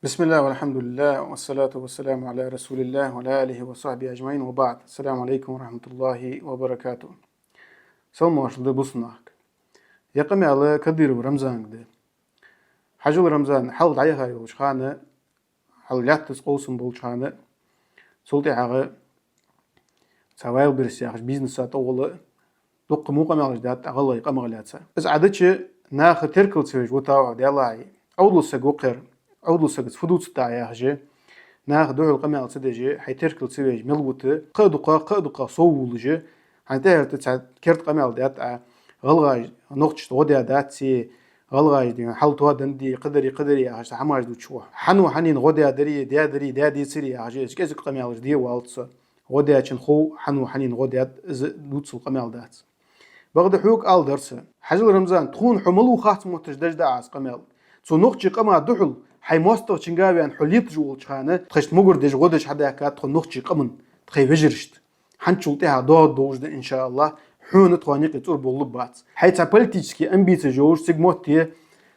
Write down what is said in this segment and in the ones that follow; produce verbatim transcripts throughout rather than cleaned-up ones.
بسم الله والحمد لله والصلاة والسلام على رسول الله وعلى آله وصحبه أجمعين وبعد. السلام عليكم ورحمة الله وبركاته. Салам-моаршал да, бусалба нах. Ер къамаьл Кадыров Рамзанга да. Хьажал, Рамзан, хьалха дӀаяхьа йолча хана, хьалха лаьттаца къовсам болча хана, цул тӀехьагӀа цхьа Wildberries яхача бизнеса тӀагӀолла дукха во къамаьлаш даьд гӀалгӀай къамах лаьца. Из Ӏадача наха теркал ца веш витав хьо, Даьлахьа. Ӏовдала саг ва-кх ер, Ӏовдала сагаца фу дувц тӀа яхаш, наха духьал къамаьл ца деш, хьай теркал ца веш мел вита, кхы а дукха, кхы а дукха сов вувлаш, хьайна тӀехьарта цхьа керда къамаьл даьд Ӏа, гӀалгӀаша нохчашта гӀо даь дац, гӀалгӀаша дийна хьал тоадан дий, кхыдар, кхыдар яхаш, цхьа хӀамаш дувцаш ва хьо. Хьан ва хьанна гӀо даьдар, даьдар, даьдецар яхаш, из кӀезига къамаьлаш де валац со. ГӀо даьчун хов, хьан ва хьанна гӀо даьд, из дувцал къамаьл дац. Бакъда хьога ала дар са. Хьажал, Рамзан, тхона хьо малув хац мотташ деш да Ӏа из къамаьл. Цу нохчий къама духьал хьай моастагӀчунга а вена хьо леташ волча хана, тхоашта могар деш, гӀо деш хьадаьхкад тхо нохчий къаман, тхоай вежарашта. ХӀанзчул тӀехьагӀа доагӀаргдолаш да, иншааллахӀ, хьона тхоай никъ цӀур боллабац. Хьай цхьа политически амбицеш йолаш, цига мотт е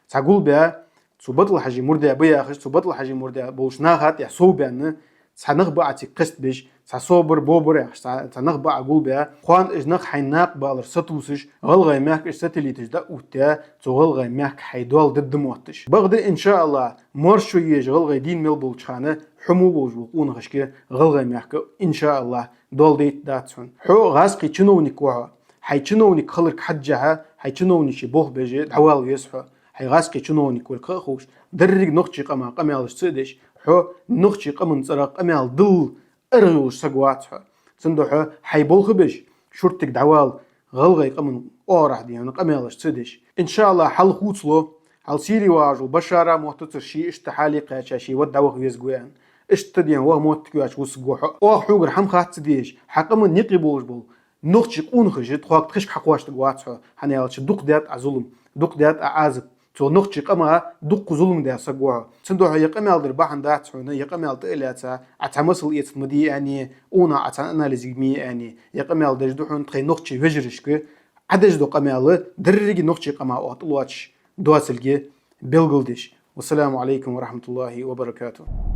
цхьа гулбаь, цу БатӀал-Хьажий мурдаш ба яхаш, цу БатӀал-Хьажий мурдаш болча наха тӀа сов баьнна, цхьа нах ба Ӏа цига кхестабеш, цхьа собар-бобар яхаш, цхьа, цхьа нах ба Ӏа гулбаь, кхоана уж нах хьайна накъабалар сатувсаш, гӀалгӀай мехка уж сателлиташ дӀаоттадаь, цу гӀалгӀай мехка хьай доал дергда мотташ. Бакъда, иншааллахӀ, моаршо еш гӀалгӀай дийна мел болча хана, хьо мо болаш бола къонахашка гӀалгӀай мехка, иншааллахӀ, доал дайта дац хьона. Хьо гӀазкхий чиновник ва хьо. Хьай чиновник хиларга хьежжа, хьай чиновничий болх беш дӀавала веза хьо. Хьо гӀазкхий чиновник волга ха а ховш, деррига нохчий къамах къамаьлаш ца а деш, хьо нохчий къаман цӀерагӀа къамаьл дилла аргӀа йолаш саг вац хьо. Цудухьа хьай болх беш, шуртига дӀавала, гӀалгӀай къаман оагӀорахьа дийна къамаьлаш ца а деш. ИншааллахӀ, хьал хувцалу, хьал Сире вагӀаш вола Башара моттацар ше иштта хьале кхаьча, ше вад дӀаваха везаргва аьнна. Иштта дийна ваха моттиг йоацаш ва саг хьо. Оаха хьогара хӀама хац ца дезаш, хьа къаман юкъе болаш бола нохчий къонахаш тхога тхишка хьакхоачаргвац хьо, хӀана аьлча дукха даьд Ӏа зулам, дукха даьд Ӏа Ӏазап. Цу нохчий къаман дукха зулам даь саг ва хьо. Цудухьа ер къамаьл дар бахьан дац хьона, ер къамаьл тӀа а лаьца, Ӏа цхьа масал эцаргда ма дий аьнна, укханна Ӏа цхьа анализ ергья ма аьнна. Ер къамаьл деш да хьона тхоай нохчий вежарашка Ӏа деш дола къамаьл деррига нохчий къамах оаха тӀалоацаш доацилга белгалдеш. والسلام عليكم ورحمة الله وبركاته.